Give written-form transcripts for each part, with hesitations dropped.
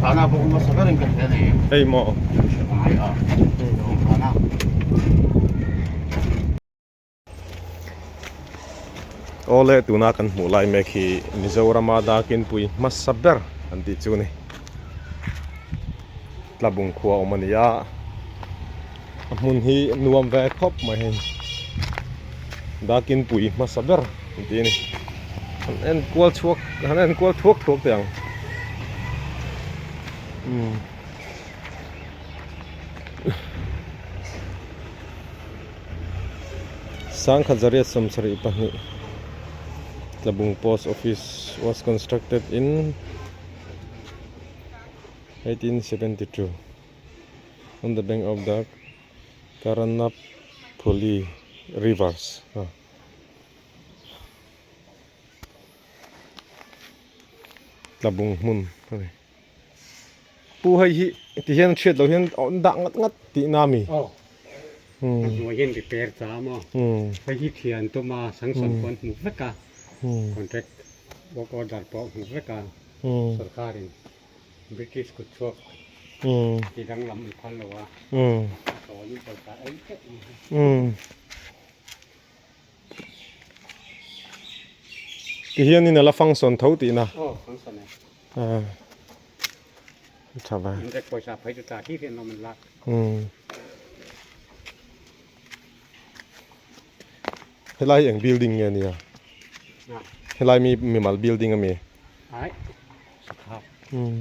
Khana pawh hmasa berin ka hria ni. Hei maw? Ai a. Khana. Awle tuna kan hmuh lai mek hi Mizorama Darkinpui hmasa ber an tih chu a ni. Tlabung khua awm a ni a, a hmun hi nuam ve khawp mai hei. Darkinpui hmasa ber an tih a ni. Han en kual chhuak han en kual thuak thuak teh ang. Umm. 1972 Tlabung Post Office was constructed in 1872 on the bank of the Karanaphuli rivers. Tlabung hmun a ni. Pu hei hi ti hian hriat loh hian an dah ngat ngat tihna a mi. Aw a hnuai hian repair ta a maw hei hi thian tuma sanction pawh an hmu vek a contract work order pawh a hmu vek a sorkarin British kut chhuak ti danglam an phal lo a a tawnin pawisa ei teuh mai hi. Ti hianin a la function tho tihna. Aw function e. Ah. Tha va. In rek pawisa phei chu ta hi hian awm an lak. Um. Helai eng building nge nia? Helai mi mimal building ami? Ai. Sakha. Um.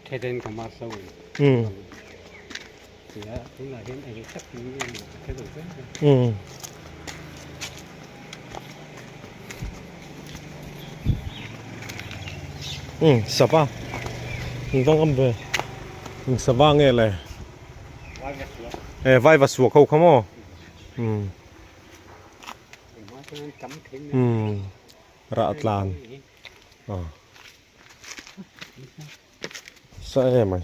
Theten ka mar so. Um. Ya, tunah hian eng tak nge ni ka hre lo zel. Um. Um, sava. Eng vang am ve. Eng sava nge le? E vai va suak ho kha maw? Um. Um. Rah tlan. Ah. Sa em ai.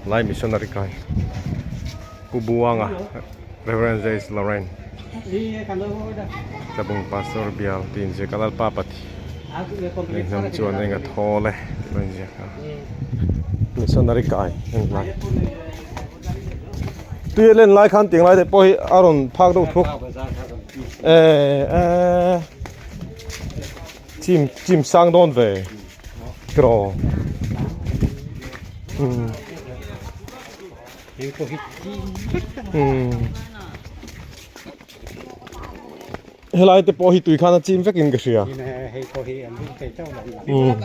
Lai missionary kai Pu Buanga Reverend James Lorraine Tlabung Pastor Bial tih inziak a Lalpa Pathi lehlam chuan eng a thawl e tih pawh a inziak a missionary kai englai. Tui a len lai khan tiang lai te pawh hi a rawn phak deuh thuk e e chim chim sang dawn ve tiraw um um helai te pawh hi tui khan a chim vek in ka hria um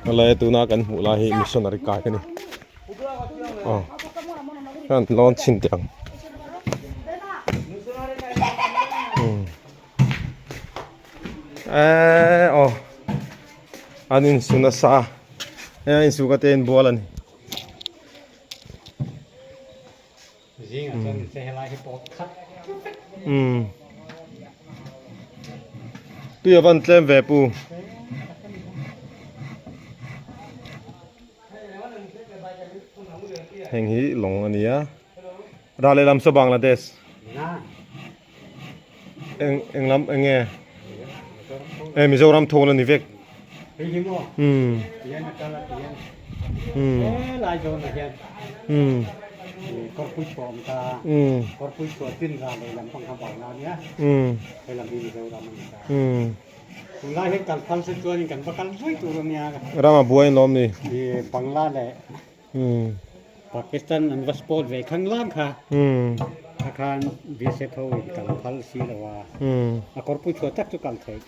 Helai tuna kan hmuh lai hi missionary kai a ni aw hian lawn chhin teh ang eee aw an insu nasa hei a insu ka te in bual a ni. Umm tui a van tlem ve pu. Heng hi lawng a ni a ral lehlam saw Bangladesh eng eng lam eng nge e Mizoram thawn a ni vek umm umm umm umm umm umm ram a buai an lawm ni umm. Pakistan an va sport ve khang lang kha umm kha khan BSF ho in kal phal si lo a umm a kawrpui chhuah tak chu kal theih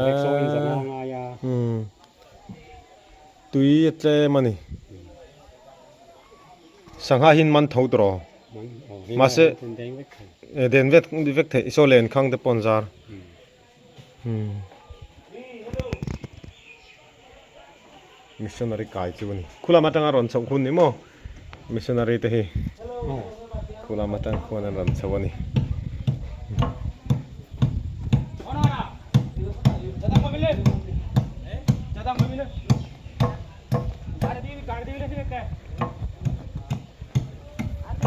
rickshaw in zanga ngai a umm tui a tlem a ni sangha hi an man tho tawh mahse den vek vek theih saw len khang te pawh an zar umm. Missionary kai chu a ni. Khulam atanga rawn chhoh hun ni maw? Missionary te hi khulam atang khuan an rawn chho a ni.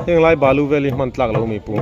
Heng lai balu vel hi hman tlak lo mi pu.